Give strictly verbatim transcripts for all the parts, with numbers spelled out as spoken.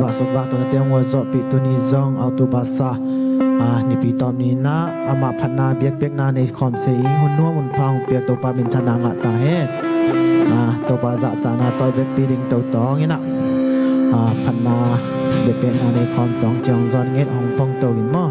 Vahsuk vahtuahna te hong uazawhpih tuni zong October sa, a, Nipi tawp ni-in ah amah phatna biakpiakna nei khawm se ing. Hun nuam hun pha hong piak Topa minthanna ngah ta hen. A, Topa zahtakna tawh i vekpi ding to tawng in ah, a, phatna biakpiakna nei khawm tawng ciang zon nget hong phong to in maw.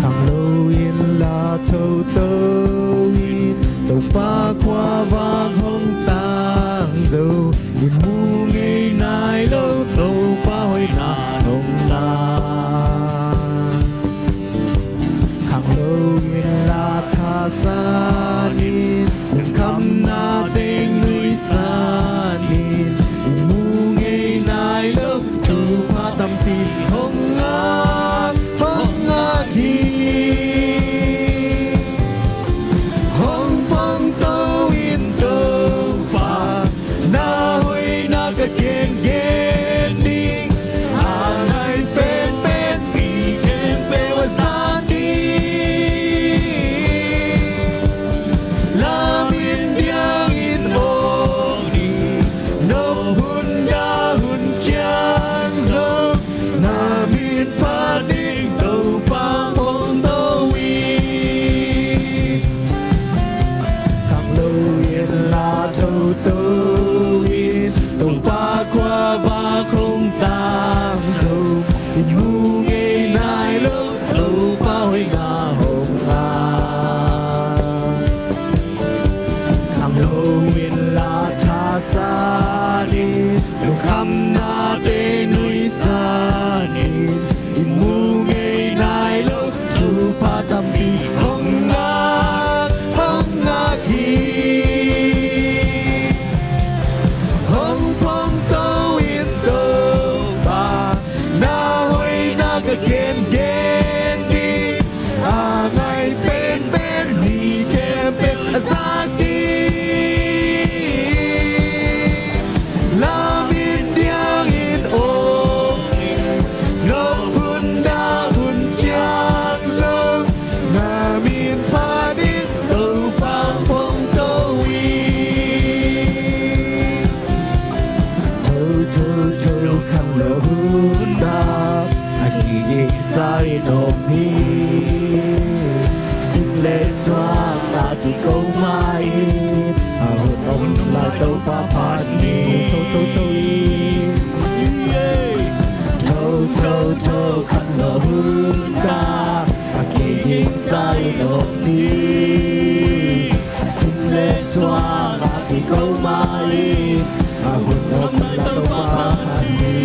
Khanglo in la thoto in Topa khuavak hong tang zo. I mu ngei nai lo Topa hoihna hong ngah. Khanglo in la thasan in, lungkhamna teng nuihsan in, i mu ngei nai lo thupha tampi hong ngak, hong ngak hi. Hong phong to in Topa, na hoihna ka gengen ding, a ngai penpen mi khempeuh a zak ding. Lam in diang in om ni, nop hun dah hun ciang zong, na min phat ding Topa phong to hi. Khanglo in la thoto in Topa khuavak hong tang zo. I mu ngei nai lo Topa hoihna hong ngak. Khanglo in la thasan in, lungkhamna te nuihsan in, i mu ngei nai lo thupha tampi hong ngak, hong ngak hi. Hong phong to in Topa, na hoihna ka gengen ding, a ngai penpen mi khempeuh a zak ding. Lam in diang in om, nop hun dah hun ciang zong, na min phat ding Topa phong to hi. Tho, tho, tho, khanglo hun dah a kigingsa in om ni. Sing le suang a kiko mah in, a hun om lai Topa phat ni. Tho, tho, tho, i. Tho, tho, tho, khanglo hun dah a kigingsa in om ni. Sing le suang a kiko mah in, a hun om lai Topa phat ni.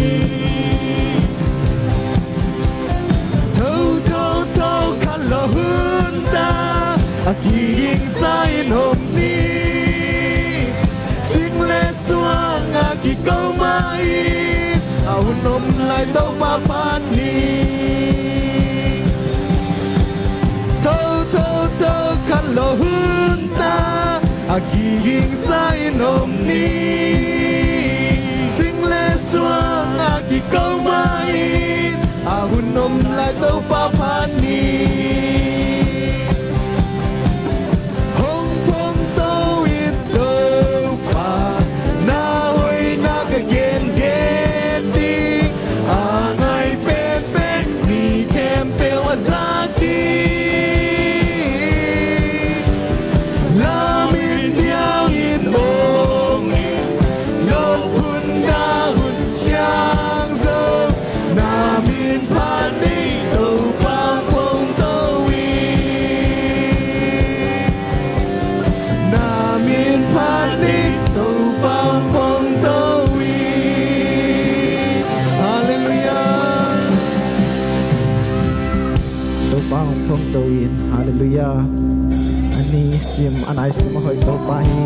Tho, tho, tho, khanglo hun dah a kigingsa in om ni. Sing le suang a kiko mah in, a hun om lai Topa phat ni. Tho, tho, tho, khanglo hun dah a kigingsa in om ni. Sing le suang a kiko mah in, a hun om lai Topa phat ni. Hong phong to in Topa, na hoihna ka gengen ding, a ngai penpen mi khempeuh a zak ding. Lam in diang in om in, nop hun dah hun ciang zong, na min phat ding Topa phong to hi. Na min phat ding Topa phong to hi. Halleluiah. Topa hong phong to in. Halleluiah. A ni sim, a nai sim a hoih Topa hi.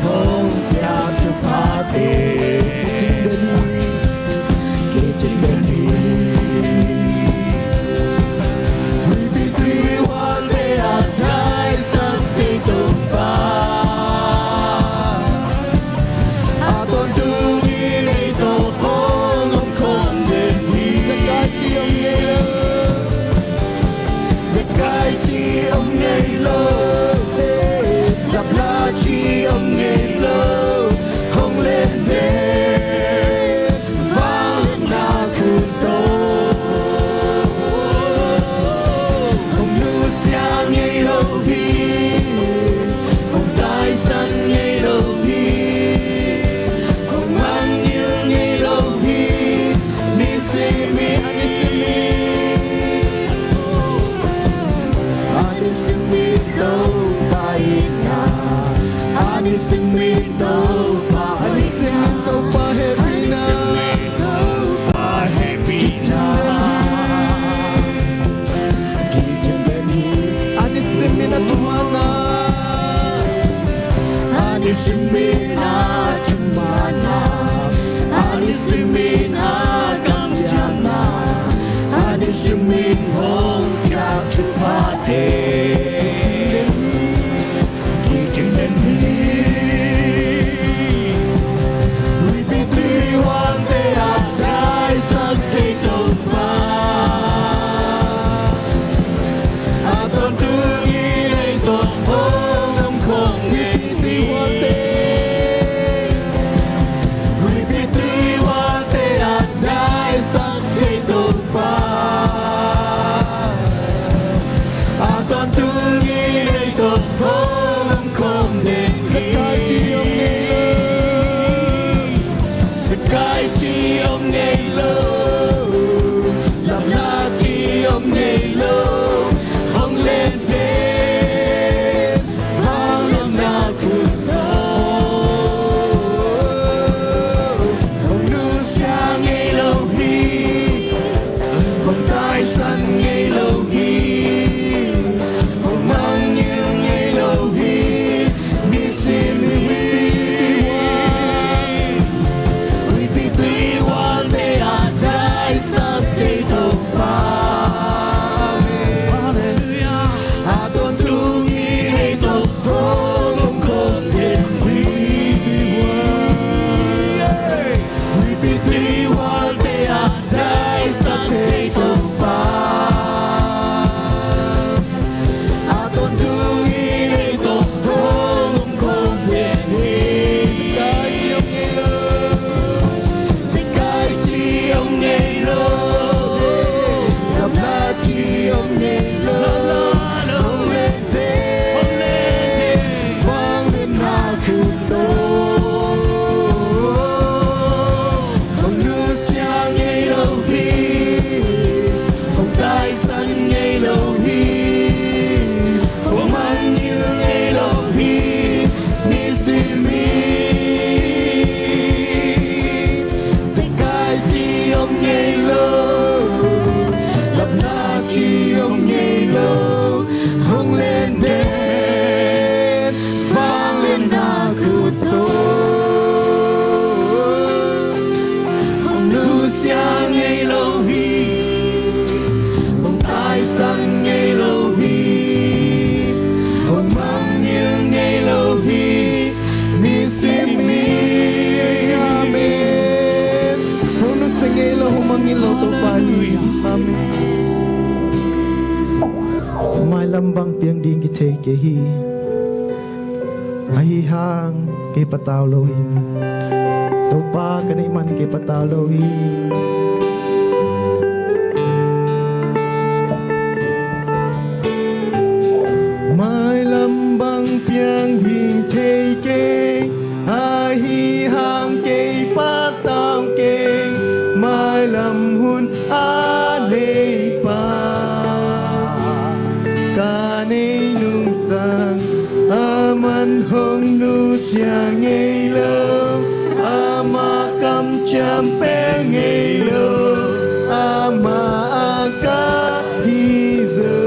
hong piak thuphate kicing den hi. Huipi tui huante a taisan thei Topa, a tawntung in ei tawh hong om khawm den hi. Zekai ci om ngei lo, zekai ci om ngei lo, lapla ci om ngei lo, hong len den vangliatna khut tawh. Hong nusia ngei lo hi, hong taisan ngei lo hi, hong mangngilh ngei lo hi, nisimin, nisimin, nisimin Topa itna, nisimin Topa, nisimin Topa hehpihna, nisimin Topa hehpihna. Kicing den hi. A nisimin a thumanna, a nisimin a thumanna, a nisimin a kamciamna, a nisimin hong piak thuphate kicing den hi. Huipi tui huante a taisan thei Topa, a tawntung in ei tawh hong om khawm den hi. Huipi tui huante a taisan thei Topa, a tawntung in ei tawh hong om khawm den hi. Zekai ci om ngei lo, zekai ci om ngei lo, lapla ci om ngei lo, hong len den vangliatna khut tawh. Hong nusia ngei lo hi, hong taisan ngei lo hi, hong mangngilh ngei lo hi, nisimin. Huipi tui huante a taisan thei Topa, a tawntung in ei tawh hong om khawm den hi. Huipi tui huante a taisan thei Topa, a tawntung in ei tawh hong om khawm den hi. Zekai ci om ngei lo, zekai ci om ngei lo, lapla ci om ngei lo, hong len den, hong len den vangliatna khut tawh. Hong nusia ngei lo hi, hong taisan ngei lo hi, hong mangngilh ngei lo hi, nisimin. Zekai ci om ngei lo, lapla ci om ngei lo, hong len den vangliatna khut tawh. Hong nusia ngei lo hi, hong taisan ngei lo hi, hong mangngilh ngei lo hi, nisimin. Amen. Hong nusia ngei lo, hong mangngilh lo Topa hi. Amen. Mailam bang piang ding kithei kei hi. Ahi hang kei patau lo hi. Topa ka neih man kei patau lo hi. Mailam bang piang ding thei kei, ahi hang kei patau kei. Mailam hun a leipa ka nei nungsang, aman hong nusia ngei lo, ama kamciam pel ngei lo, ama a ka hi zo.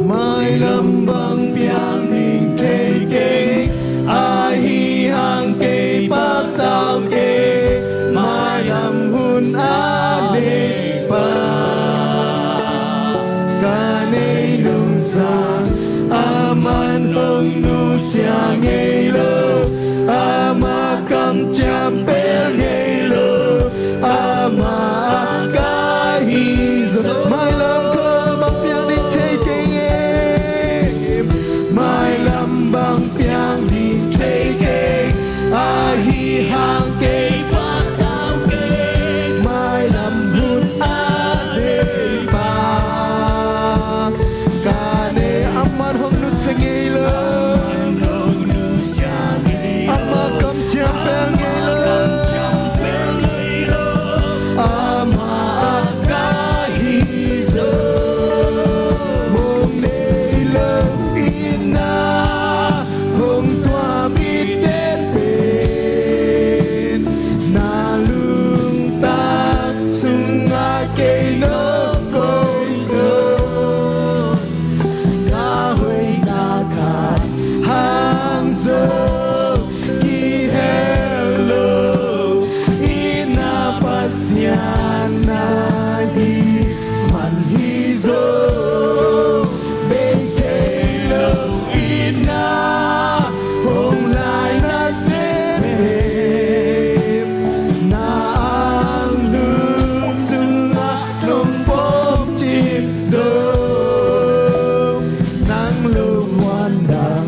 Mailam Lam bang piang ding thei keng, ahi hang kei patau keng, mailam hun a deih pa. Ka nei nungzang, aman hong nusia ngei lo, ama kamciam pel ngei lo, ama a ka hi zaw. Mailam kha bang piang ding thei keng e, mailam bang piang ding thei keng, ahi hang kei patau keng, mailam hun a deih pa. Ka nei, aman hong nusia ngei lo, ama kamciam pel ngei lo, ama a ka hi zaw. Mong nei lo itna hong tuam i ten pen, na lungtang sungah kei nong koih zaw. Ka hoihna khat hang zong kihel lo, itna Pasian na hi man hi zaw. Bei thei lo itna hong lai na ten pen, na anglung sungah nong pom cip zaw. Nang lo muan dang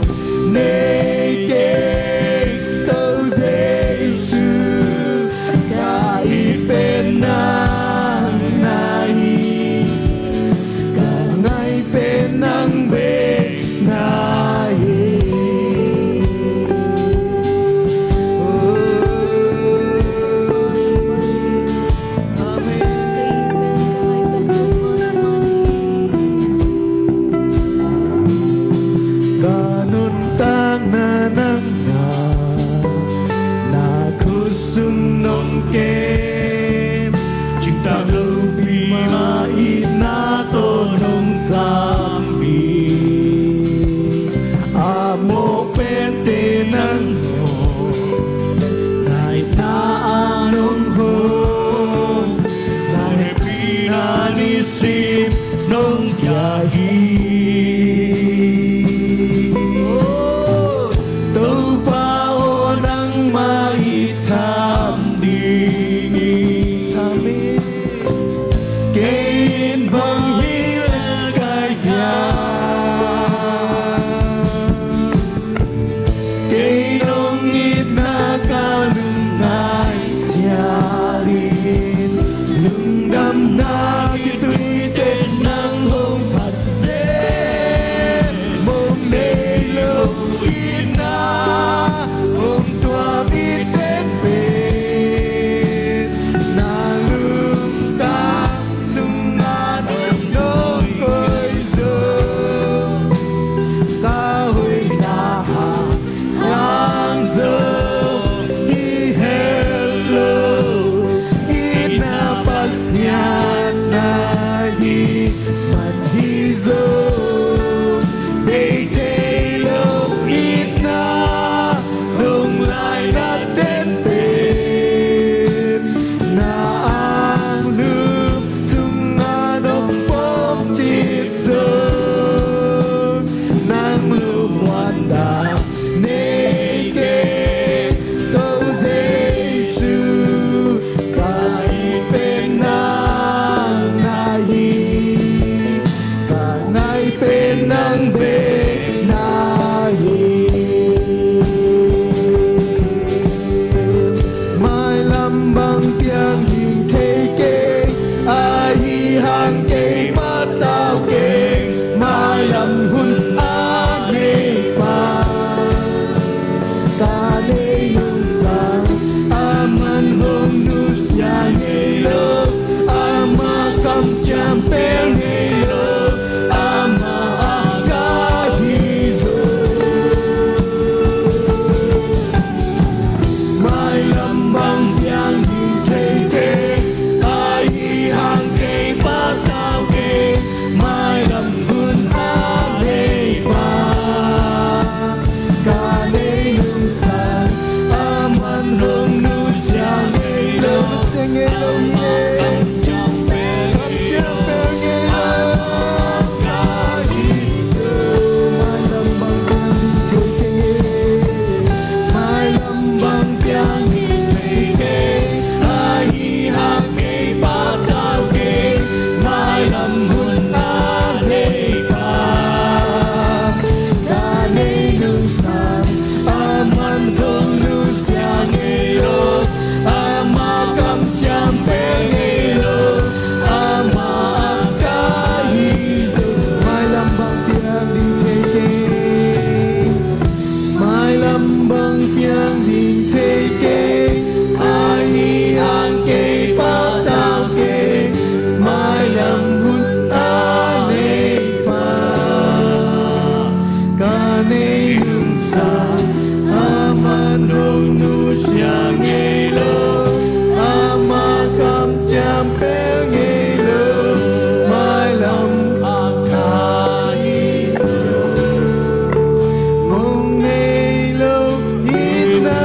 nei keng, Topa Jesu. Ka it pen nang na hi, ka ngai pen nang bek na hi. Oh. Amen. Ka nuntakna nang na, na khut sung nong kem, cingtak lopi mah itna tawh nong zambi. A mawh pente nang mawh, na itna a nong hawm, na hehpihna nisim nong pia hi. Topa aw, nangmah i tham ding hi. Amen. Kei in bang hi lel ka hiam? Kei nong Nei nungsa, amah nusia ngei lo, amah kamciam pel ngei lo, mailam a kha hi zo. Mong nei lo itna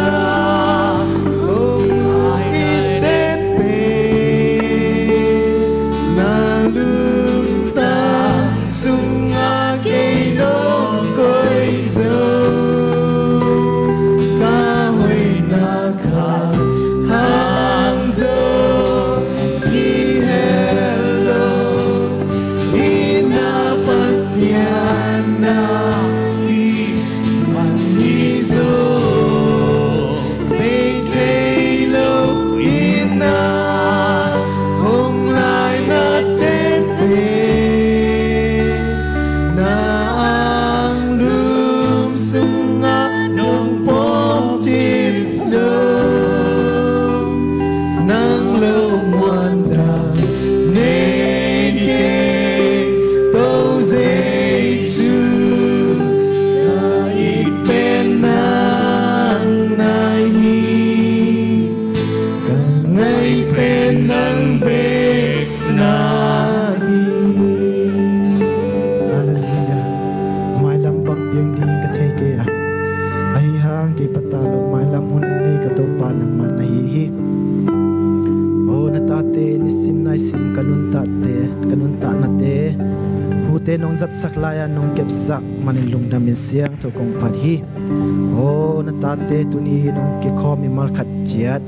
hong lai na teh pen, na lungtang sungah kei nong koih zo. Ka hoihna khat hang zo hi hel lo, itna Pasian na hi man hi zo. Bei thei lo itna hong lai na teh pen, na anglum sungah nong pawng cip zo. Nang lo muan dang nei keng, Topa Jesu, ka it pen nang na hi, ka ngai pen nang bek na hi. Halleluiah. Mailam bang piang ding ka thei kei a, ahi hang kei pata lo mailam hun a nei ka Topa nangmah na hi hi. O na tate, nisim naisim ka nuntakte, ka nuntaknate, hute nong zatsak lai-a nong kepsak manin lungdamin siangtho kong phat hi. O na tate, tuni nong kikhawm mimal khat ciat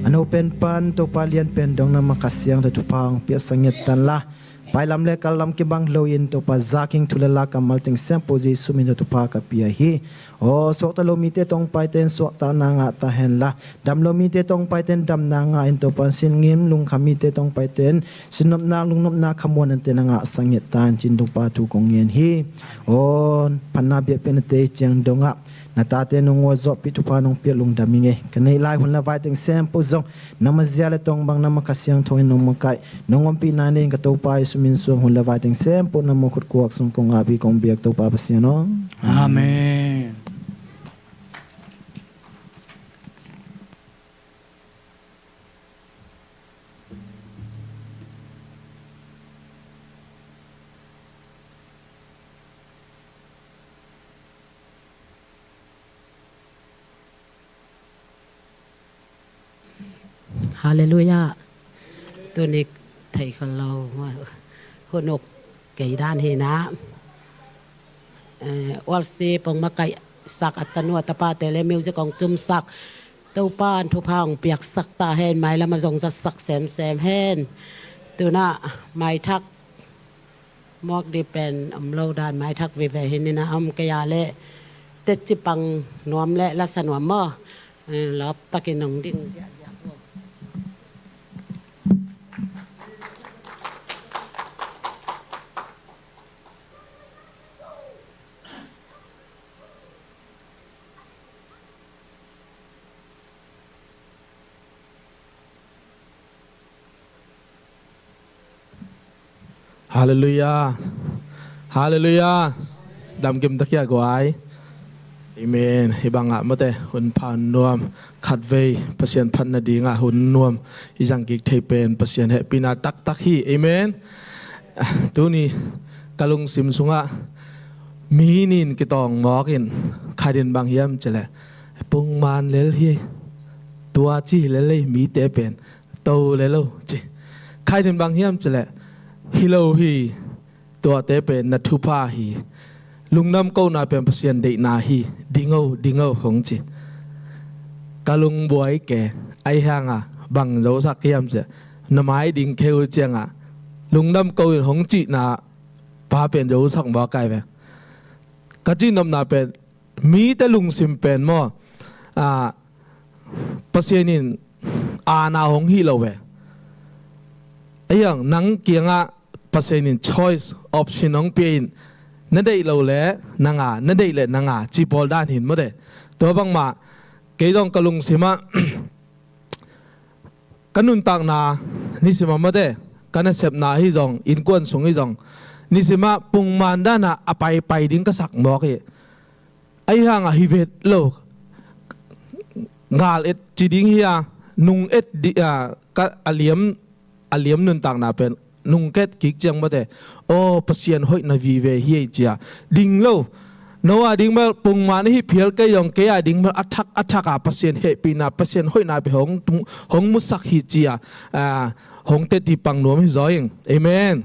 a no pen pan Topa lian pen dong nangmah Kha Siangtho thupha hong piaksak ngiat tan la, pailam le kallam kibang loin Topa zaking thu le la kammal teng sempo Jesu min tawh thupha ka pia hi. Aw, suakta lo mite tawh hong paite in suakta na ngah ta hen la, dam lo mite tawh hong paite in damna ngah in Topa, sin ngim lungkham mite tawh hong paite in sinnopna lungnopna khamuan ante na ngahsak ngiat ta in cin Topa thu kong ngen hi. Aw, phatna biakpiaknate ciang dongah na tate nong uazawhpih thupha nong piak lungdam ing ei. Ka neih lai hun le vai teng sempo zong nangmah zia le tawng bang nangmah Kha Siangtho in nong makaih, nong ompihna nei in ka Topa Jesu min suang hun le vai teng sempo nangmah khut kuak sung kong ap hi kong biak Topa Pasian aw. Amen. Halleluiah. Tuni thei khol lo, hun uk kei dan hi na. Eh, worship hong makaihsak a tanu a tapate le music hong tumsak Topa in thupha hong piaksak ta hen, mailam a zong zatsak semsem hen. Tuna maithak muak dih pen om lo dan maithak vive hi ni na, om kei a le tetcipang nuam le lasa nuam maw? Eh, lawp takin hong ding ziahziah uh. Halleluiah. Halleluiah. Damkim takia guai. Amen. Hih bangah mate hun pha hun nuam, khatvei Pasian phatna dingah hun nuam i zang kik thei pen Pasian hehpihna taktak hi. Amen. Tuni ka lungsim sungah mi nin kitawng mawkin khatin bang hiam cileh pungman lel hi. Tua ci hi lel ei mite pen to le lo ci. Khatin bang hiam cileh hi lo hi. Tuate pen na thupha hi. Lungdam kohna pen Pasian deihna hi. Dingo dingo hong ci. Ka lungbuai ke ahi hanga bang zosak hiam cileh na mai ding kheu cianga lungdam ko in hong cihna pa pen zosak mawk ai ve. Ka cihnopna pen mite lungsim pen maw, ah, Pasian in aana hong hih lo ve. Ahi hang nang kiangah Pasian in choice, option hong pia in na deih lo le na nga, na deih le na nga ci pawl dan hin mawte. Tua bangmah kei zong ka lungsimah ka nuntakna nisimah mawte, ka nasepna hi zong, innkuan sung hi zong nisimah pungman danah a paipai ding ka sak mawk hi. Ahi hangah hi vet lo. Gal et ci ding hi a, nung et di, a, ka, a liam, a liam nuntakna pen nung ket kik ciang mate, aw, Pasian hoihna vive hi ei cia ding lo. Noah ding bel pungman ahi phial kei zong kei a ding bel a thak a thak a Pasian hehpihna, Pasian hoihna pen hong, hong musak hi cia, a, hong teti pang nuam hi zaw ing. Amen.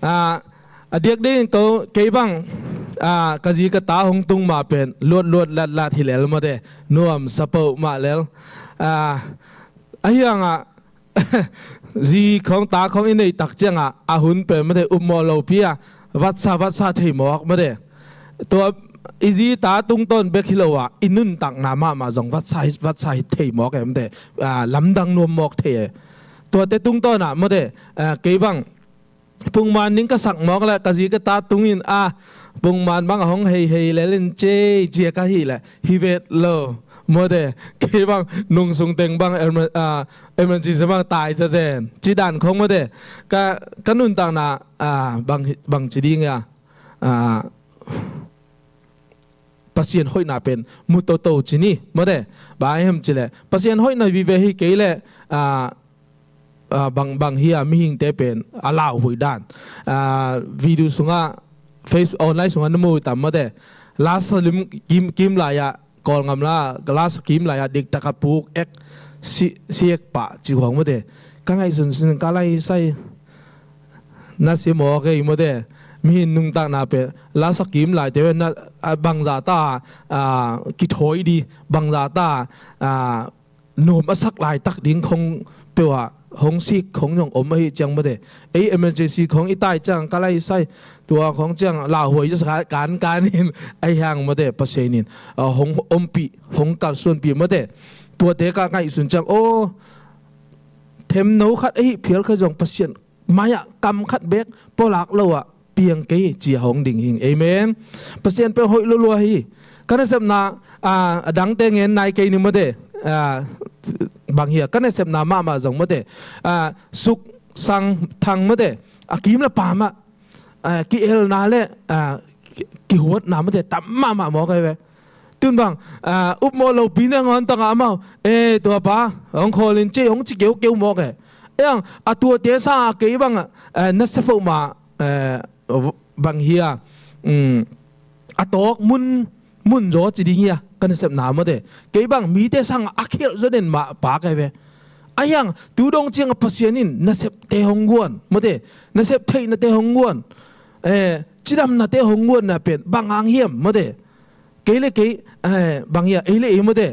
A, a diak dingin ko, kei bang, a, ka zi ka ta hong tung ma pen luat luat lat lat hi lel mate, nuam sapoh mah lel. A, ahi hangah zi khong ta khong i neih tak ciangah a hun pen mate upmawh lopi a, vatsa vatsa thei mawk mate. Tua i zi ta tungtawn bek hi lo a, i nuntakna mahmah zong vatsa hi, vatsa hi thei mawk e mate. A, lamdang nuam mawk thei e. Tuate tungtawn ah mate, a, kei bang pungman ning ka sak mawk le ka zi ka ta tungin a, pungman bang a hong hei hei lel in cei cia ka hi le hi vet lo. Mate, kei bang nung sung teng bang emer-, a, emergency bang tai zazen ci dan khong mate. Ka, ka nuntakna, a, bang, bang ci ding a, a, Pasian hoihna pen mu toto ci ni mate. Bang hiam ci le Pasian hoihna vive hi kei le, a, a, bang, bang hi a mihingte pen a lauhuai dan. A, video sungah, Face, online sungah na mu tam mate. Lasa lim kim, kim lai-ah, Kawlngam la, lasa kim lai-ah diktak a puk ek si, si ek pah ci huang mate. Ka ngaihsun sin ka lai sai na si mawk ei mate. Mihing nuntakna pen lasa kim laite na, a, bangza ta, a, kithawi di, bangza ta, a, nuam a sak laitak ding khong peuh ah hong sik khong zong om ahi ciang mate. Ei emergency khong i tai ciang ka lai sai, tua khong ciang lauhuai zaw sa kan kan in ahi hang mate, Pasian in, a, hong ompih, hong kalsuanpih mate. Tuate ka ngaihsun ciang, aw, themno khat ahi phial kha zong Pasian mai-ah kam khat bek pawlak lo ah piang kei ci a hong ding hing. Amen. Pasian peuh hoih lulua hi. Ka nasepna, a, a dangte ngen nai kei ni mate. A, bang hi a ka nasepna mahmah zong mate. A, suk sang thang mate. A kim le pam ah, a, ki-elna le, a, ki-, kihuatna mate tam mahmah mawk ahi ve. Tun bang, a, upmawh lopi neng hon tangah amau, e, tua pa hong khawlin cei hong ci keukeu mawk e. Eng a tuate sangah kei bangah, a, na sia phoh mah, a, bang hi a, um, a tawk mun, mun zaw ci ding hi a ka nasepna mate. Kei bang mite sangah a khialh zaw den mah pa ka hi ve. Ahi hang tu dong ciangah Pasian in nasepte hong guan mate, nasep theihnate hong guan, e, cidamnate hong guanna pen bang hang hiam mate. Kei le kei, eh, bang hi a, ei le ei mate.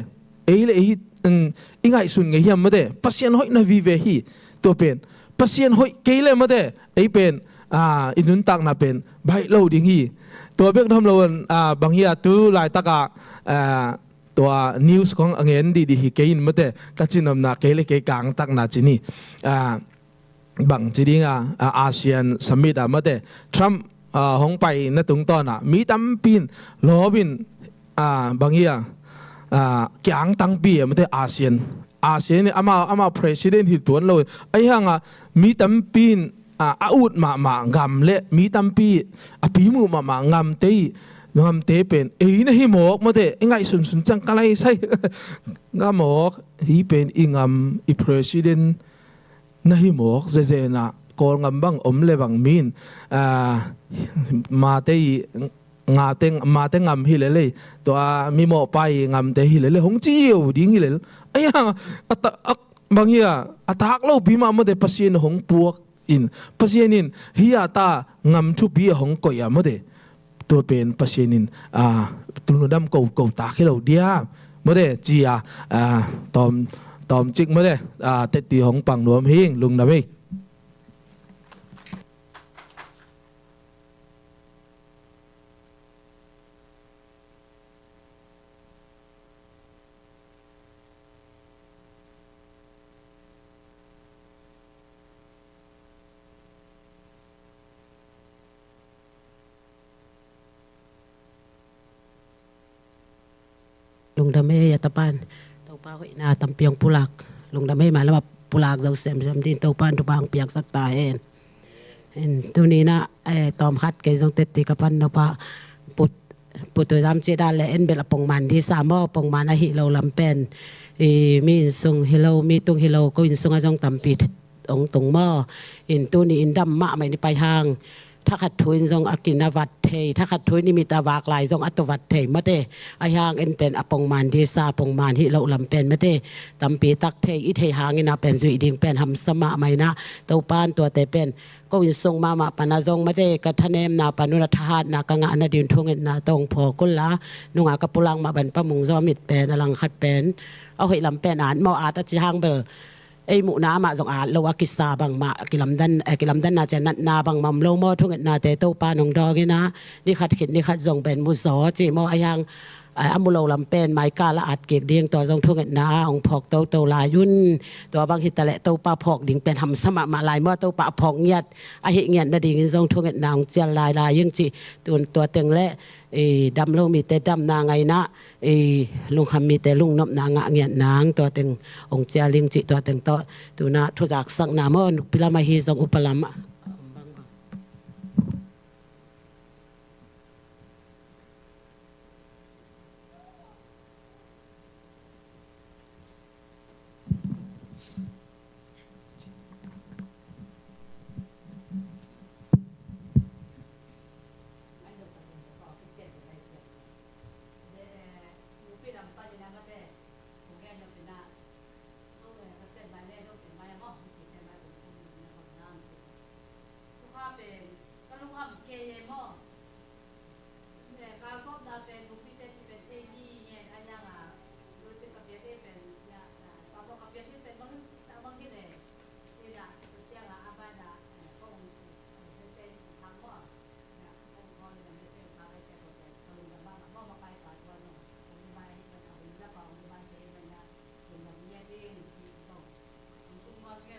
Ei le ei, um, i ngaihsun ngei hiam mate. Pasian hoihna vive hi. Tua pen Pasian hoih kei le mate, ei pen, a, i nuntakna pen baih lo ding hi. Tua bek tham lo in, a, bang hi a tu laitakah, a, tua news kong a ngen dihdih hi kei in mate. Ka cinopna kei le kei kangtakna ci ni. A, bang ci ding a, a, ASEAN Summit ah mate, Trump, a, hong paina tungtawn ah mi tampi in lawm in, a, bang hi a, a, kiangtangpi a mate, ASEAN. ASEAN in amau, amau president hi tuan lo in. Ahi hang a mi tampi in, a, a ut mahmah ngam le mi tampi a pimu mahmah ngamte, ngamte pen ei na hi mawk mate, i ngaihsunsun ciang ka lai sai. Nga mawk, hi pen i ngam, i president na hi mawk zezen ah, Kawlngam bang om le bang mi in, a, mate i, ngate, mate ngam hi lel ei, tua mimawhpa i ngamte hi lel ei, hong ci ziau ding hi lel. Ahi hang a, a ta, a, bang hi a, a tak lopi mah mate, Pasian hong puak in, Pasian in hi a ta ngam thupi a hong koih a mate. Tua pen Pasian in, a, tu lungdam ko, ko tak hi lo dia mate, ci a, a, tawm, tawmcik mate, a, teti hong pang nuam hing, lungdam ei. Lungdam ei a tapan. Topa hoihna tampi hong pulak. Lungdam ei, mah lamah pulak zo semsem ding Topa in thupha hong piaksak ta hen. Hen, tuni-in ah, eh, tawm khat kei zong teti ka pan, Topa put putu dam ci dan le en bel a pongman disa maw, pongman ahi lo lam pen. I mi inn sung hi lo, mi tung hi lo, ko inn sungah zong tampi ong tung maw. In tuni in dam mahmah in i pai hang, thakhat thu in zong a kin a vat thei, thakhat thu in i mit a vak lai zong a to vat thei mate. Ahi hang en pen a pongman disa, pongman hi lo lam pen mate. Tampi tak thei i thei hangin a pen zuih ding pen hamsa mahmah in a, Topan tuate pen ko inn sung mahmah pan a zong mate, ka thanemna pan un a thahatna ka ngahna ding thungetna tawng phawk un la. Nunga ka pulak mah ban pamung zaw mit pen a langkhat pen a hoih lam pen at maw, at a ci hang bel ei muhna amah zong at lo a kisa bangmah kilamdan, eh, kilamdanna ciang natna bangmah om lo maw, thungetnate Topa nong dawng in a, ni khat khit ni khat zong pen mu zaw ci maw, ahi hang, eh, a mu lo lam pen maikal a at kik ding, tua zong thungetna a ong phawk toto lai un. Tua bang hi ta leh Topa phawk ding pen hamsa mahmah lai maw, Topa a phawk ngiat, a hih ngiat nadingin zong thungetna ong cial lai lai ing ci. Tun tua teng le i dam lo mite damna ngaina, i lungkham mite lungnopna ngah ngiat nang tua teng ong cial ing ci. Tua teng tawh tuna thuzaksakna maw, nupi lam ahi zong upa lam. Ka lungkham kei e maw. Ka gawpna pen nupite ci pen thei ni ngen a niang a, nupite ka piak e pen ya, pa maw ka piak e pen bang hi ta bang hi le. Ina ka ciang a a ban a kong message kong khang maw. Na kong call na message kong khang ai te ko pen ka lungdam mahmah maw, makai ka tuan maw. Kong mai hi pen a hun la pa kong mai te hi pen na lungdam ni a ding ci kong. Kong kum maw nge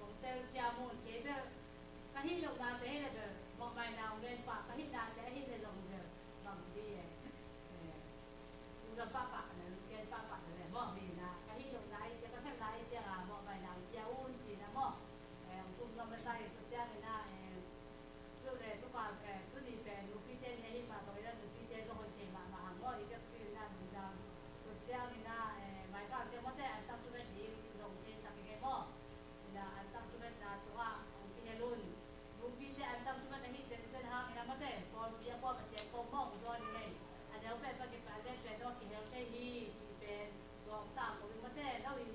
kong tel sia maw kei bel. Ka hih lohnate hi le bel mawhmaina hong gen pah, ka hihnate a hih le zong bel bang ci dih e. Eh, lungdam pahpah le, lungdam pahpah le mawh hi na, ka hih lohna hi ciang, ka khelhna hi ciang a mawhmaina hong pia un ci na mawh. Eh, hong kum ngam masa hi, tua ciangin a, eh, tu le tu ka, eh, tuni pen nupite ni ahi mah bangin a nupite zong hoih thei mahmah hang mawh, i biakpi in a lungdam. Tua ciangin a, eh, maikal ciang mawhte an tang tu le ding ci zong theisak hi ngei mawh. Ina an tang thungetna sungah hong kihel un. Nupite an tang thunget ahi zenzen hangin a mate, pawlpi a kuam a ciang kong mawh hong zawn hi ngei. A neu pen pakipan le pen dong a kihel thei hi cih pen tuak tam ko in mate, no i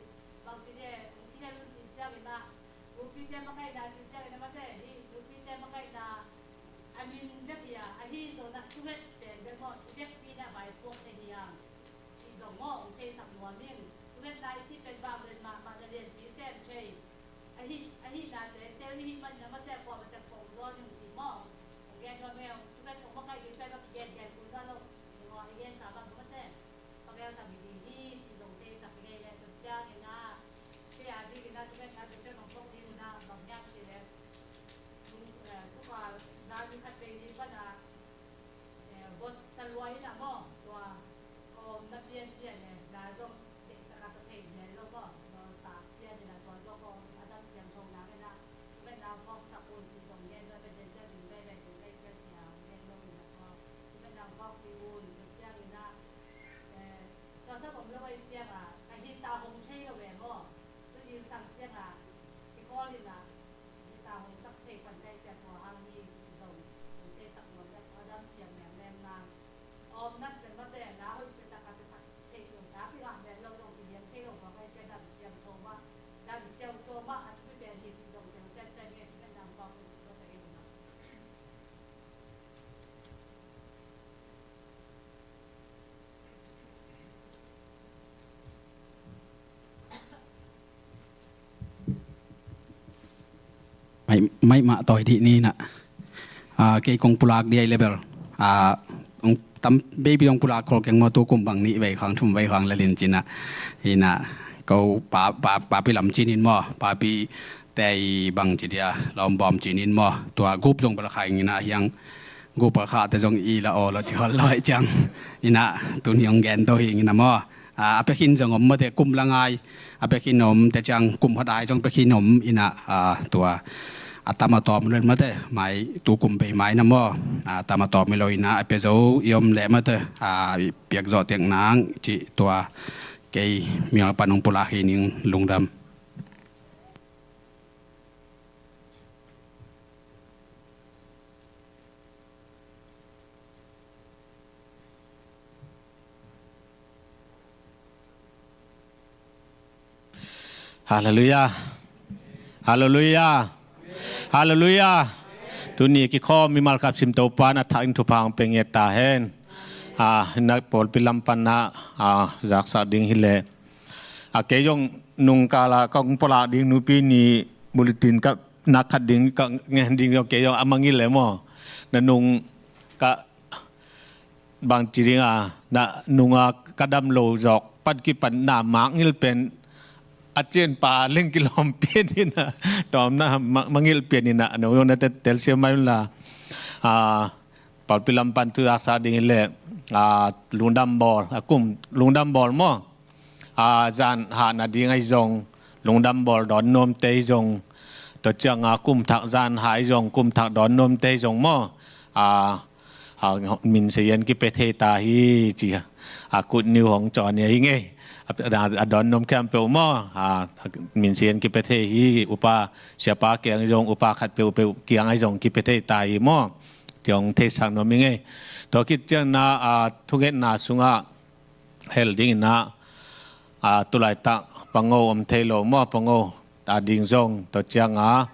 bang ci de hong kihel un cih ciangin a, nupite makaihna cih ciangin a mate, hi nupite makaihna a min bek hi a, ahi zongin a thunget pen bek mawh i biakpi in a vaipuak thei hi hang. Cih zong maw hong theisak nuam ing. Thungetna i cih pen vanglian mahmah na lianpi sem thei. Ahi, ahihnate tel i hih manin a mate kuamah tek pong zaw ning cih maw. Hong gen nuam ing. Thunget hong makaih ding pen va kigen gen kul na lo. Hong aw i gensa bang mate. Pagelsa mi ding hi cih zong theisak ngei le tua ciangin a. Kei a dingin a thungetna tua ciang hong phawk ding un a bang hiam cih le. Tung, eh, tung a zan ni khat vei ni pan a. Eh, vot sa lua in a maw, tua ka omna pianpian eh, na zong deihtak a sa thei mel lo maw, tua sa pian in a tua zong ka om a dam siangtho nang in a, thungetna phawksak un ci zong gen lo, President ciang in vei vei tung vei ciang ci a om gen lo in a tua, thungetna phawk ding un, tua ciangin a, eh, suaksak om lo ahih ciang a, ka hih ta hong thei lo eh maw, tu zingsang ciang a, i call in a, Hita hong sak thei pan kai ciat tua hang hi cih zong hong theisak nuam leh a dam siam mengmeng nang. A omna pen mate na hoih pia tak a pia tak thei lo, na kingah mel lo zong kiliam thei lo, tua kai ciat dam siam tho mah, dam siam so mah a thupi pen hi cih zong teng siam siam nge, thupi nang pau pen tua pen hi lo mah. Mai, mai mah tawi dih ni na. Ah, kei kong pulak dih ai le bel. Ah, ong tam baby ong pulak khol keng maw, tu kum bang nih vei khang thum vei khang la lin cin a. Ina ko pa, pa, papi lam cin in maw, papi tei bang ci dia, lawm bawm cin in maw. Tua gup zong bel khai ina hiang gup a khah te zong i la aw la ci khol lo ai ciang. Ina tun hiang gen to hi ina maw. Ah, a pia khin zong om mate, kum la ngai a pia khin om te ciang, kum khat ai zong pia khin om ina, ah, tua a tam a tawm lo in mate, mai tukum bei mai na maw, a tam a tawm hi lo in ah, a pia zo i om leh mate, a i piak zawh tek nang cih tua kei mimal pan hong pulak hi ning. Lungdam. Halleluiah. Halleluiah. Halleluiah. Tuni kikhawm mimal kap sim Topa in a thak in thupha hong pia ngiat ta hen. A, hi na pawlpi lam pan ah, a, zaksak ding hi leh. A, kei zong nung kal a kong pulak ding Nupi Ni bulletin ka na khat ding ka ngen ding zong kei zong a mangngilh leh maw. Na nung ka bangci ding a, na nung a ka dam lo zawk pan kipan na mangngilh pen a cianpa leng kilawm pian in ah, tawm na ma-, mangngilh pian in ah, na zong na te-, telsiam mai un la. A, pawlpi lam pan thu zaksak ding hi leh, a, lungdam bawl, a kum lungdam bawl maw. A, zan hah nading ahi zong, lungdam bawl dawn nuamte hi zong, tua ciang a kum thak zan hah ahi zong, kum thak dawn nuamte hi zong maw. A, a, min se yan kipia thei ta hi ci a, a, good news hong cawn hi ngei. A, a, a dawn nuam khempeuh maw. A, min se yan kipia thei hi, upa siapa kiang hi zong, upa khatpeuhpeuh kiang ahi zong kipia thei ta hi maw. Ci hong theisak nuam hi ngei. Tua khit ciang na, a, thungetna sungah hel ding in ah, a, tulaitak pango om thei lo maw, pango a ding zong, tua ciang a,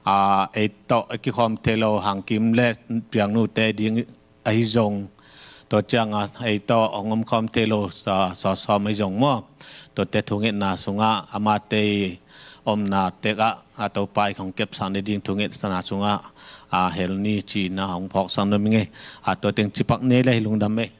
a, ei tawh a kikhawm thei lo hangkim le piangnute ding ahi zong, tua ciang a ei tawh hong om khawm thei lo sa-, sawsawm ahi zong maw. Tuate thungetna sungah amate omna tek ah, a, Topa i khong kepsak ni ding thungetna sungah, a, hel ni ci-in ah hong phawksak nuam hi ngei. A, tua teng cipak ni le hi. Lungdam ei.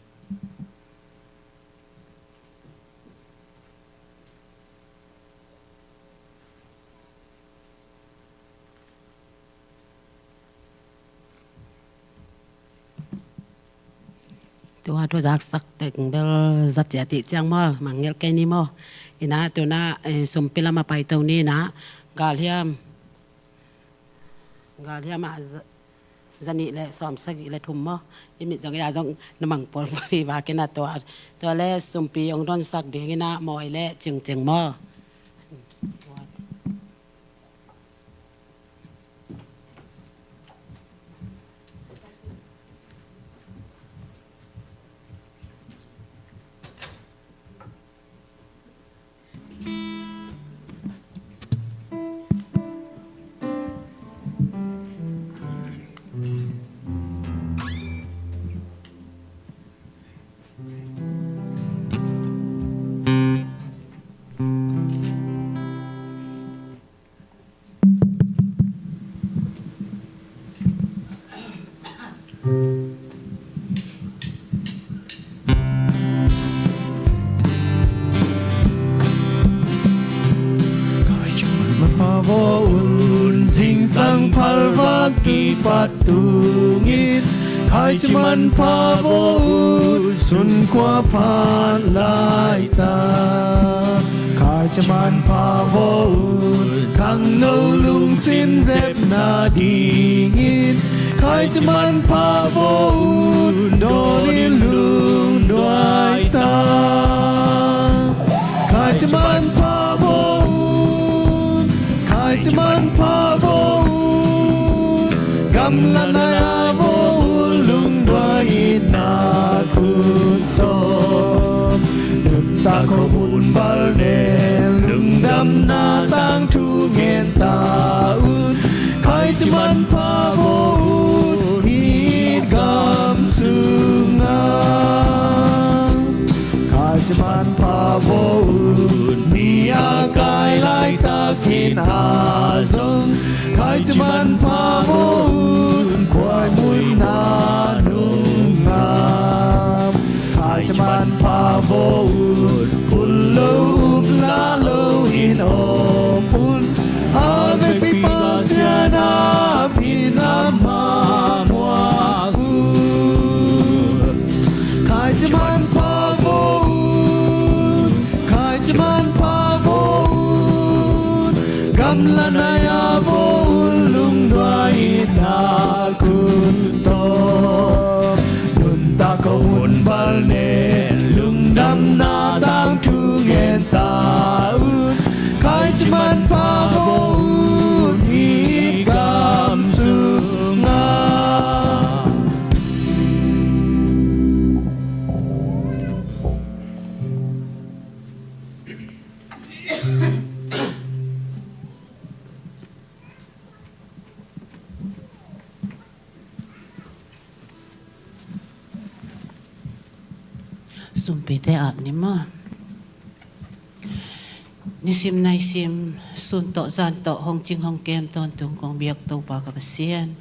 Tua thu zaksak teng bel za ciat i ciang maw, mangngilh kei ni maw. Ina tuna, eh, sumpi lam a paito ni ina, galhiam, galhiam a za-, zanih le sawmsagih le thum maw. I mit zong, ya zong na mang pawlpawlh hi vak ina tua, tua le sumpi hong donsak ding ina mawi le cingcing maw. Kaici manpha vo un, zingsang phalvak kipat tungin. Kaici manpha vo un, sunkhua phat laitak. Kaici manpha vo un, khangno lungsim zep nadingin. Kaici manpha vo un, dawnin lungduai ta. Kaici manpha vo un, kaici manpha vo un, gamla nai-a vo un, lungduai itna khut tawh. Nuntak khawm un, bal nen lungdamna tangthu ngen ta un. Kaici manpha vo un, hih gam sungah. Kaici manpha vo un, ni a kai laitak in a zong. Kaici manpha vo un, khuaimuina nungam. Kaici manpha vo un, phun lo upna lo in om un. A vekpi Pasian a phin a ma muak un. Kaici manpha vo un, kaici manpha vo un, gamla nai-a vo un, lung Nen lungdamna tangthu ngen ta un, Khrih manpha bawl un i gam sungah. Sumpite ap ni maw. Nisim naisim, sun tawh zan tawh hong cing hong kem tawntung kong biak Topa ka Pasian.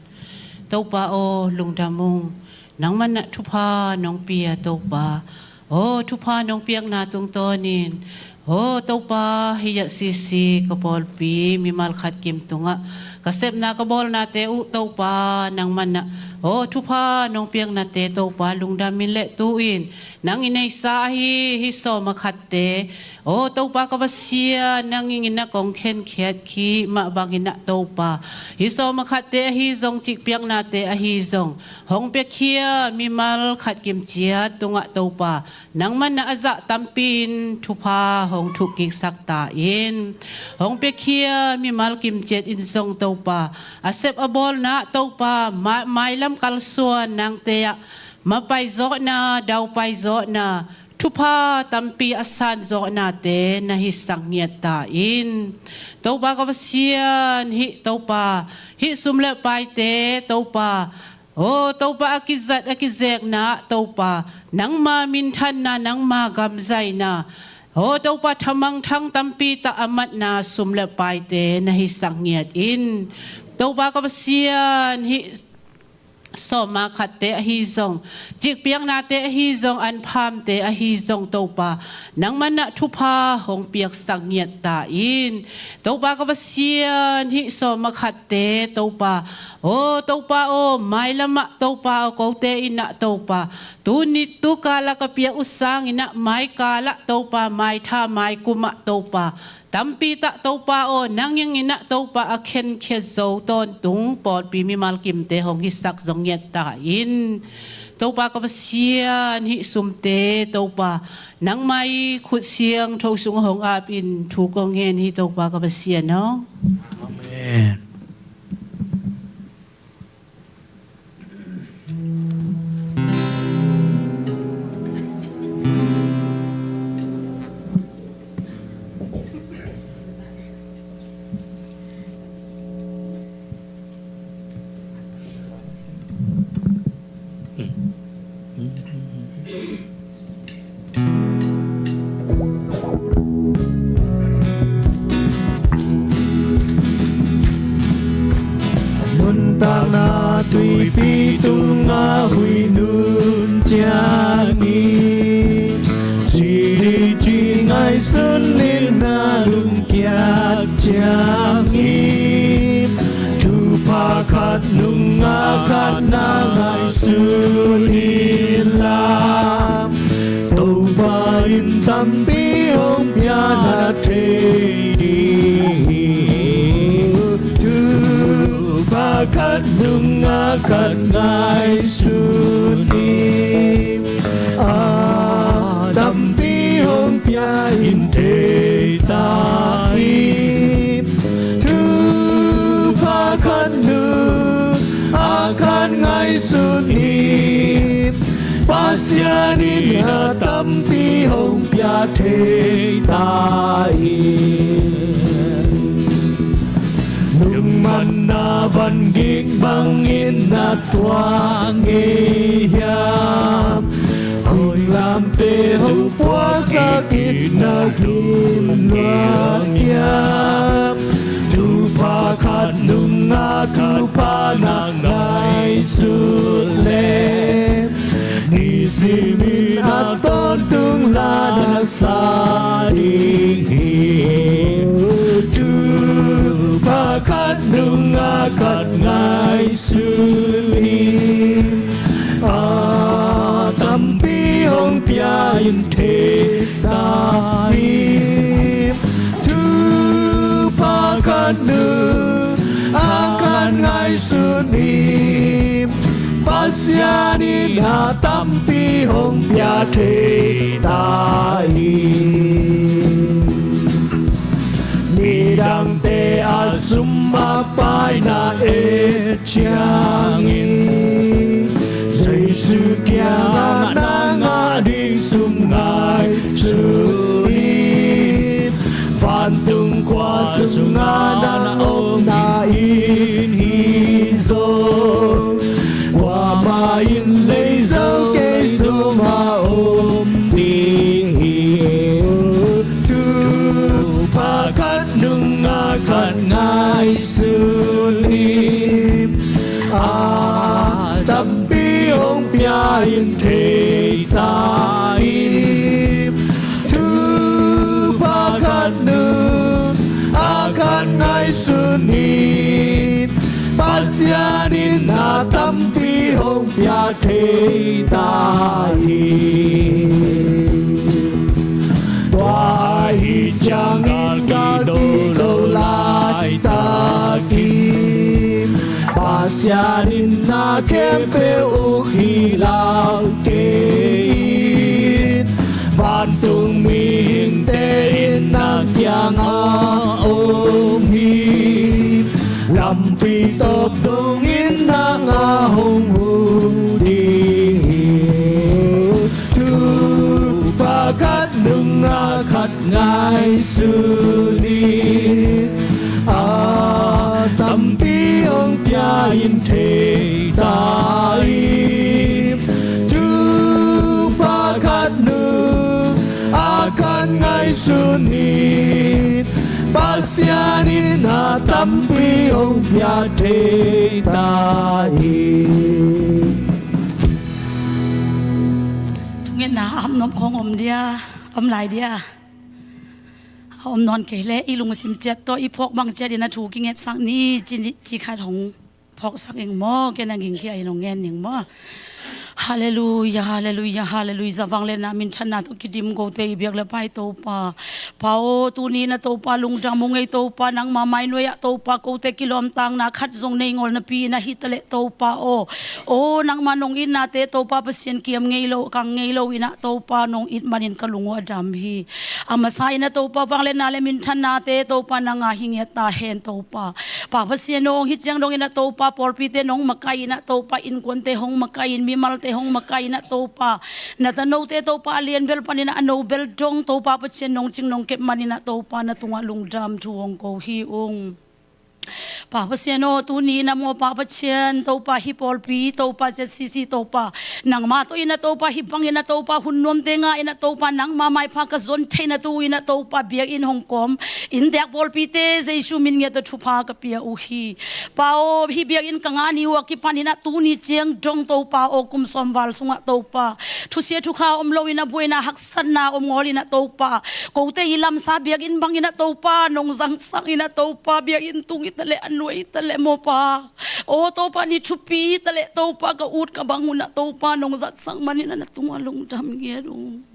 Topa aw, lungdam ung. Nangmah in ah thupha nong pia Topa. Aw, thupha nong piakna tungtawnin, aw Topa, hih ah sisi ka pawlpi mimal khat kim tungah ka sepna ka bawlnate uh Topa, nangmah in ah, aw, thupha nong piaknate Topa, lungdamin le tu-in nang i neisa ahi hih sawma khatte, aw Topa ka Pasian, nang in ah kong khenkhiat khit mah bangin ah Topa, hih sawma khatte ahi zong, cik piaknate ahi zong, hong piakhia mimal khat kim ciat tungah Topa, nangmah in ah a zah tampi in thupha hong thuk kiksak ta in. Hong piakhia mimal kim ciat in zong Topa, a sep a bawlna Topa, ma-, mailam kalsuan nangte ah mapaizawhna, daupaizawhna, thupha tampi a sanzawhnate na hisak ngiat ta in. Topa ka Pasian, hih Topa, hih sum le paite Topa, aw Topa, a kizat a kizekna Topa, nangma minthanna, nangma gamzaina, aw Topa, thamangthang tampi tak a matna sum le paite na hisak ngiat in. Topa ka Pasian, hih sawma khatte ahi zong, cik piaknate ahi zong, anphamte ahi zong Topa, nangmah in ah thupha hong piaksak ngiat ta in. Topa ka Pasian, hih sawma khatte Topa, aw Topa aw, mailam ah Topa aw, kote in ah Topa, tuni tu kal ah ka piak uh sangin ah maikal ah Topa, maitha maikum ah Topa, tampi tak Topa aw, nang in ah Topa, a khenkhiat zo tawntung pawlpi mimal kimte hong hisak zong ngiat ta in. Topa ka Pasian, hih sumte Topa, nangmah i khut siangtho sungah hong ap in, thu kong ngen hi Topa ka Pasian aw. Amen. Nuntakna tuipi tungah huih nun ciangin, sidi ci ngaihsun in a lungkiat ciangin, thupha khat nungah khat na ngaihsun in la, Topa in tampi hong pia na thei ding hi. Thupha khat nungah khat ngaihsun in, a tampi hong pia in thei ta hi. Thupha khat nungah khat ngaihsun in, Pasian in a tampi hong pia thei ta hi. Nungmanna vangik bangin na tuak ngei hiam? Singlamteh hong puaksak in na gimnuam hiam? Thupha khat nungah thupha na ngaihsut leh, nisimin a tawntung la na sa ding hi. Thupha khat nungah khat ngaihsun in, a tampi hong pia in thei ta hi. Thupha khat nungah khat ngaihsun in, Pasian in a tampi hong pia thei ta hi. Midangte a sum a paina et ciangin Jesu kiangah na ngah ding sum ngaihsun in. Vantung khua sungah na omna in hi zaw, kuamah in lei zo kei sumah om ding hi. Thupha khat nungah khat ngaihsun hi. A tampi hong pia in thei ta hi. Thupha khat nungah khat ngaihsun hi. Pasian in a tampi hong pia thei ta hi. Tua ahih ciangin gal kik lo laitakin Pasian in na khempeuh uk hi lau kei in. Vantung mihingte in na kiangah om hi. Lampi tawp dongin nang a hong huh ding hi. Thupha khat nungah khat ngaihsun hi. A tampi hong pia in thei ta hi. Thupha khat nungah khat ngaihsun hi. Pasian in a tampi hong pia thei ta hi. Thungetna a om nop khong om dia, om lai dia. A om nawn kei leh i lungsim ciat tawh i phawk bang ciat in a thu kingetsak ni ci, ci khat hong phawksak ing maw, ken a gingkhia in hong ngen ning maw. Halleluia, halleluia, halleluia. Vangliatna minthanna tawh kidim kote i biak le pai Topa. Pa aw, tuni in a Topa lungdam ung ei Topa, nangma mainuai ah Topa kote kilawmtakna khat zong nei ngol napi in a hi ta leh Topa aw. Aw, nangma nong itnate Topa Pasian kiam ngei lo, kang ngei lo in a Topa nong it manin ka lung uh a dam hi. A masa in a Topa vangliatna le minthannate Topa nang a hi ngiat ta hen Topa. Pa Pasian aw, hong hi ciang dongin a Topa pawlpite nong makai in a Topa innkuante hong makai in, mimalte hong makai in a Topa na tanote Topa a lian bel panin a no bel dong Topa Pasian nong cing nong kep manin a Topa na tungah lungdam thu hong ko hi ung. Pa Pasian aw, tuni in a maw Pa Pasian Topa hih pawlpi Topa Z C C Topa nangma tawh in a Topa hih bangin a Topa hun nuamte ngah in a Topa nangma maipha ka zon theihna tu in a Topa biakinn hong kawm innteek pawlpite Jesu min ngiat tawh thupha ka pia uh hi. Pa aw, hih biakinn ka ngah ni uh a kipan in a tuni ciang dong Topa aw, kum sawm val sungah Topa thusia thukha om lo in a buaina haksatna om ngawl in a Topa kote i lamsa biakinn bangin a Topa nong zangsak in a Topa biakinn tung i ta leh a nuai i ta leh maw Pa. Aw Topa ni thupi i ta leh Topa ka ut ka bang un a Topa nong zatsak manin a na tungah lungdam ngiat ung.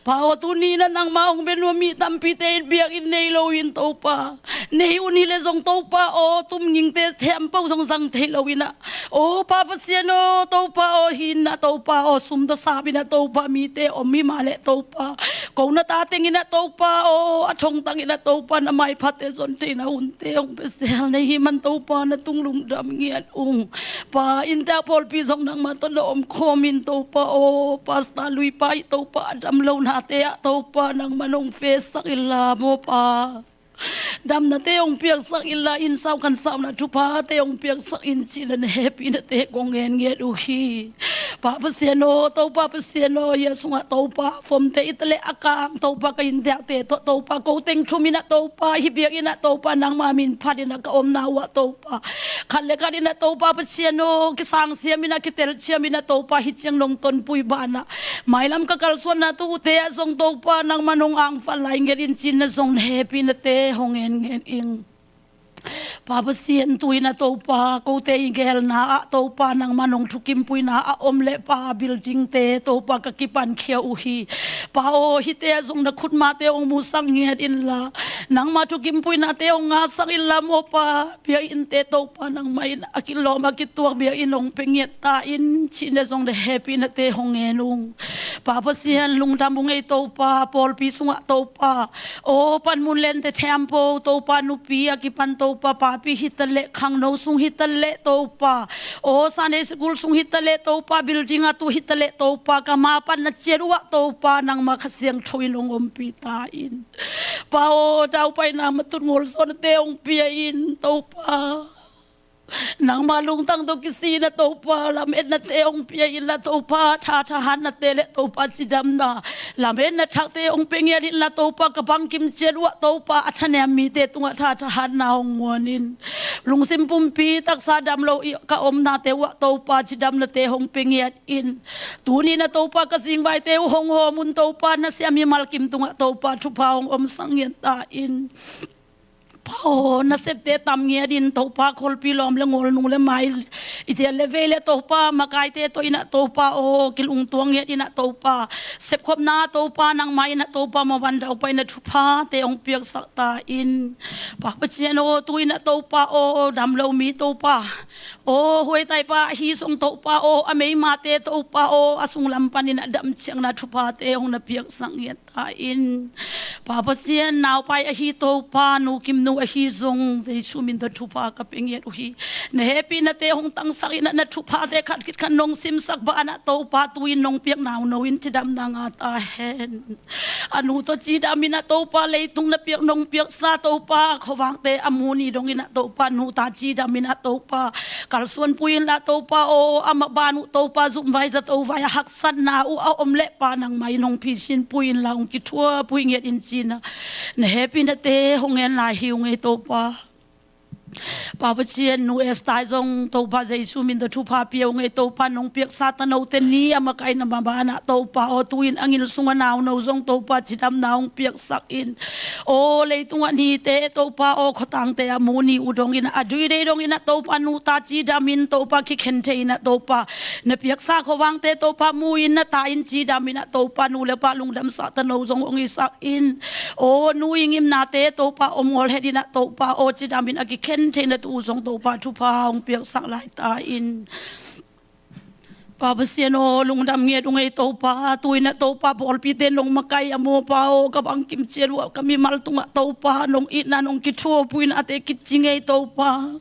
Pa aw tuni in a nangma hong bia nuam mi tampite in biakinn nei lo in Topa nei un hi leh zong Topa aw tumngingte thempo zong zang thei lo in a Aw Pa Pasian aw Topa aw, hi in a Topa aw, sum tawh sap in a Topa mite om hi mah leh Topa ko na ta teng in a Topa aw, a thongtang in a Topa na maiphate zon theihna hunte hong pia sel na hi man Topa na tung lungdam ngiat ung. Pa innteek pawlpi zong nangma tawh na om khawm in Topa aw, Pastor Lui pa i Topa a dam lo nate ah Topa nangma nong fesak in la maw Pa. Damnate hong piaksak in la, inn sau khan sauna thuphate hong piaksak in ci-in a na hehpih nate kong ngen ngiat uh hi. Pa Pasian aw, Topa Pasian aw, hia sungah Topa fomte i ta leh a kang Topa ka innteekte tawh Topa ko teng thum in a Topa hih biakinn ah Topa nangma min phat in a ka omna uh ah Topa khat le khat in a Topa Pasian aw, kisang siam in a kitel ciam in a Topa hih ciang nong tonpui ban ah mailam ka kalsuanna tu ute ah zong Topa nangma nong angfan lai nget in ci-in na zong na hehpih nate hong ngen ngen ing. Pa Pasian, tu-in ah Topa, kote i gelna ah Topa, nangmah nong thukimpuina a om leh Pa, building te Topa ka kipankhia uh hi. Pa aw, hihte ah zong na khutmate hong musak ngiat inla, nangmah thukimpuinate hong ngahsak inla maw Pa, biakinnte Topa nangmah in a kilawm a kituak biakinn hong pia ngiat ta in, cih na zong na hehpihnate hong ngen ung. Pa Pasian, lungdam ung ei Topa, pawlpi sungah Topa, aw panmun lente thempo Topa, nupi a kipan Topa, papi hi taleh, khangno sung hi taleh Topa, aw Sunday school sung hi taleh Topa, building a tu hi taleh Topa, ka ma pan na ciat uh ah Topa, nangmah Kha Siangtho in hong ompih ta in. Pa aw, daupaina matut ngolzawnate hong pia in Topa. Nangmah lungtang tawh kisih in ah Topa, lametnate hong pia inla Topa, thathahatnate leh Topa cidamna, lametna thakte hong pia ngiat inla Topa, ka bangkim ciat uh ah Topa, a thanem mite tungah thathahatna hong guan in. Lungsim pumpi taksa damlo i ka omnate uh ah Topa, cidamnate hong pia ngiat in. Tuni-in ah Topa, ka zingvaite uh hong hawm un Topa, na sia mimalkim tungah Topa, thupha hong omsak ngiat ta in. Pa aw, nasepte tam ngiat in Topa, khualpi lawm leh ngol, nung leh mai, i cial leh vei leh Topa, makaite tawh in ah Topa aw, kilungtuang ngiat in ah Topa, sepkhopna Topa, nangmah in ah Topa, maban daupaina thuphate hong piaksak ta in. Pa Pasian aw, tu-in ah Topa aw, damlo mi Topa, aw huaitaipa ahi zong Topa aw, a meimate Topa aw, a sunglam panin a damciangna thuphate hong na piaksak ngiat ta in. Pa Pasian, naupai ahi Topa, nu Kimnu ahi zong Jesu min tawh thupha ka pia ngiat uh hi. Na hehpihnate hong tangsak in ah, na thuphate khat khit khat nong simsak banah Topa, tu-in nong piak nauno in cidamna ngah ta hen. A nu tawh cidam in ah Topa, leitung na piak nong piaksa Topa, khuavakte a mu ni dong in ah Topa, nu ta cidam in ah Topa, kalsuanpui inla Topa aw, amah ban uh Topa, zumvai zato vai a haksatna uh a om leh Pa, nangmah in hong phisinpui inla, hong kithuapui ngiat in, ci-in ah na hehpihnate hong ngen lai hi ung ei Topa. Pa Pasian, nu Esther zong Topa, Jesu min tawh thupha pia ung ei Topa, nong piaksa tanote ni a makaihna maban ah Topa aw, tu-in a ngil sungah nauno zong Topa, cidamna hong piaksak in. Aw leitungah nite Topa aw, khuatangte a mu ni uh dong in ah, a duidei dong in ah Topa, nu ta cidam in Topa, kikhen thei in ah Topa, na piaksa khuavakte Topa, mu in na ta in cidam in ah Topa, nu leh pa lungdamsa tano zong hong hisak in. Aw nu i ngimnate Topa, om ngol het in ah Topa aw, cidam in a kikhen theina tu uh zong Topa, thupha hong piaksak lai ta in. Pa Pasian aw, lungdam ngiat ung ei Topa, tu-in ah Topa, pawlpite nong makaih a maw Pa aw, ka bangkim ciat uh ah, ka mimal tungah Topa, nong itna nong kithuapuinate kici ngei Topa.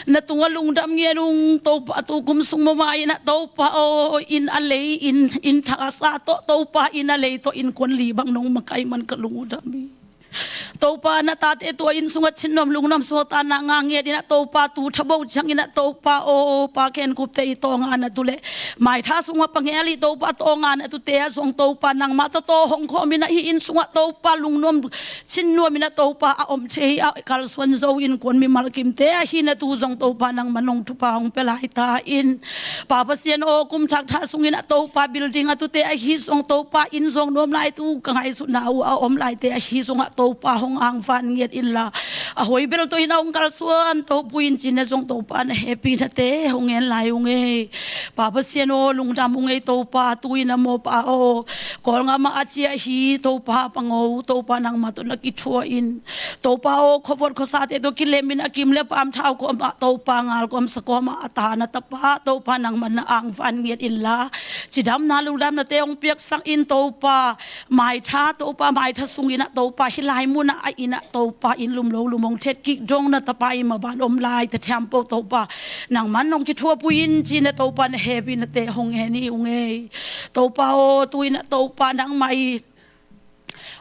Na tungah lungdam ngiat ung Topa, tu kum sung mama in ah Topa aw, inn a lei, inn, inn thak a sa tawh Topa, inn a lei tawh innkuan li bang nong makaih man ka lung uh dam hi. Topa, na tate tua inn sungah thin nuam lung nuam suakta na ngah ngiat in ah Topa, tu tha bo ciang in ah Topa aw, Pa Khen Khup te i tawng a na tu leh, Mai Tha sungah Pa Ngel i Topa tawng a na tute ah zong Topa, nangmah tawh tawh hong khawm in ah hih inn sungah Topa, lungnuam thin nuam in ah Topa, a om thei a kalsuan zo innkuan mimal kimte ahi na tu zong Topa, nangmah in hong thupha hong pia lai ta in. Pa Pasian aw, kum thak thak sung in ah Topa, building a tute ahi zong Topa, inn zuak nuam lai tu ka ngaihsutna uh a om laite ahi zongah Topa, hong angvan ngiat inla, a hoih bel tawh in ah hong kalsuan tawh pui in, ci-in ah zong Topa, na hehpihnate hong ngen lai ung ei. Pa Pasian aw, lungdam ung ei Topa, tu-in ah maw Pa aw, Kawlgam ah a ciah hi Topa, Pango Topa, nangmah tawh na kithuah in. Topa aw, khuavot khuasate tawh kilem in a kim leh paam thau kawmah Topa, ngal kawm sa kawmah a ta na tapa Topa, nangmah in na angvan ngiat inla, cidamna lungdamnate hong piaksak in Topa. Mai Tha Topa, Mai Tha sung in ah Topa, hih lai mun ah a inn ah Topa, inn lum lo lum hong thet kik dong na tapa i maban om laite thempo Topa, nangmah in hong kithuapui in, ci-in ah Topa, na hehpihnate hong ngen hi ung ei. Topa aw, tu-in ah Topa, nangmah i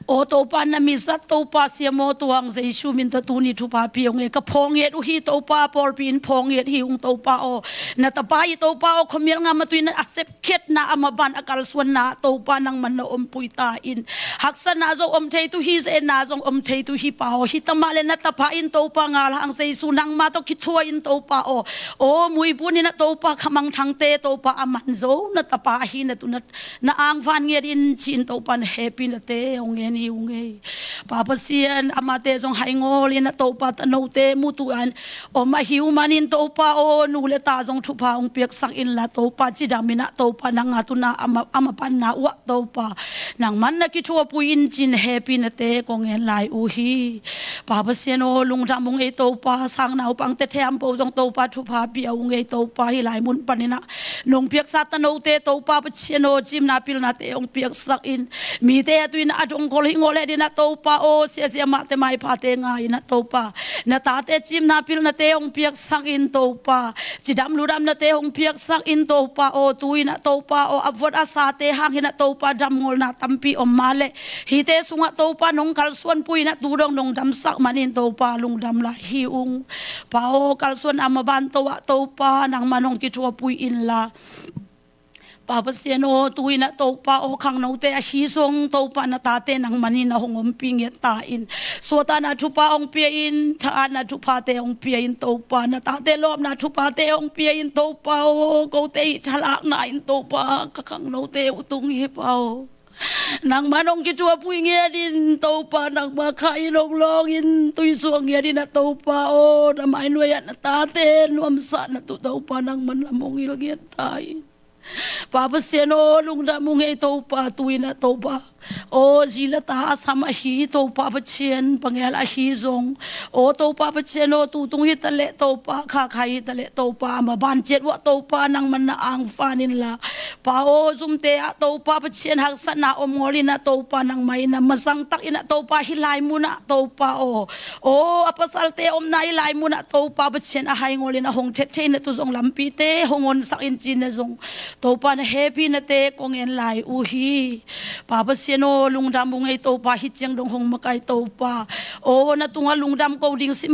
aw Topa, na mizat Topa, Sia Maw Tuang, Jesu min tawh tuni thupha pia ung ei. Ka phawng ngiat uh hi Topa, pawlpi in phawng ngiat hi ung Topa aw. Na tapa hi Topa aw, khuamial ngam a tu-in a sep khiatna a maban a kalsuanna Topa, nangmah in na ompui ta in. Haksatna zong om thei tu hi, zenna zong om thei tu hi Pa aw. Hi ta mah leh na tapa in Topa, ngal hang Jesu nangmah tawh kithuah in Topa aw. Aw muibun in ah Topa, khamangthangte Topa, a man zo na tapa ahi na tu na, na angvan ngiat in, ci-in Topa, na hehpihnate hong ngen hi ung ei. Pa Pasian, amate zong haingawl in ah Topa, tanote mutuan om ahi uh manin Topa aw, nu le ta zong thupha hong piaksak inla Topa, cidam in ah Topa, nang a tuna ama, ama panna uh ah Topa, nangman na kithuapui in ci-in hehpihna te kong ngen lai uh hi. Pa Pasian aw, lungdam ung ei Topa, sang naupangte thempo zong Topa thupha pia ung ei Topa, hih lai mun panin ah nong piaksa tanote Topa Pasian aw, cimna pilnate hong piaksak in. Mite a tu in ah a dongkol hi ngawlet in ah Topa aw, siasia mahte maiphate ngai in ah Topa, na tate cimna pilnate hong piaksak in Topa, cidam ludamnate hong piaksak in Topa aw. Tu in ah Topa aw, a vot a sate hang hi in ah Topa, damngolna tampi om mah leh hihte sungah Topa nong kalsuanpui in ah tu dong nong damsak manin Topa, lungdam lai hi ung. Pa aw, kalsuan a maban to ah Topa, nangman hong kithuapui inla Pa Pasian aw, tu in ah Topa aw, khangnote ahi zong Topa, na tate nangman in ah hong ompih ngiat ta in. Suahtakna thupha hong pia in, thahatna thuphate hong pia in Topa, na tate lawpna thuphate hong pia in Topa aw. Kote i thalakna in Topa, ka khangnote uh tung hi Pa aw, nangman hong kithuapui ngiat in Topa, nangma kha in hong lawng in, tuisuak ngiat in ah Topa aw, na mainuai ah na tate nuamsa na tu Topa, nangman lam hong hilh ngiat ta in. Pa Pasian aw, lungdam ung ei Topa, tu in ah Topa aw, zi le ta a sam ahi Topa Pasian, pangel ahi zong aw Topa Pasian aw, tu tung hi taleh Topa, kha khai hi taleh Topa, a maban ciat uh ah Topa, nangman na angvan inla Pa aw, zumte ah Topa Pasian, haksatna om ngawl in ah Topa, nangmah in ah mazang tak in ah Topa, hih lai mun ah Topa aw, aw, a pasalte omna hih lai mun ah Topa Pasian, a haingawl in ah hong thet thei in ah tu zong lampite hong honsak in ci-in ah zong Topa, na hehpihna te kong ngen lai uh hi. Pa Pasian aw, lungdam ung ei Topa, hih ciang dong hong makai Topa aw, na tungah lungdam ko ding sim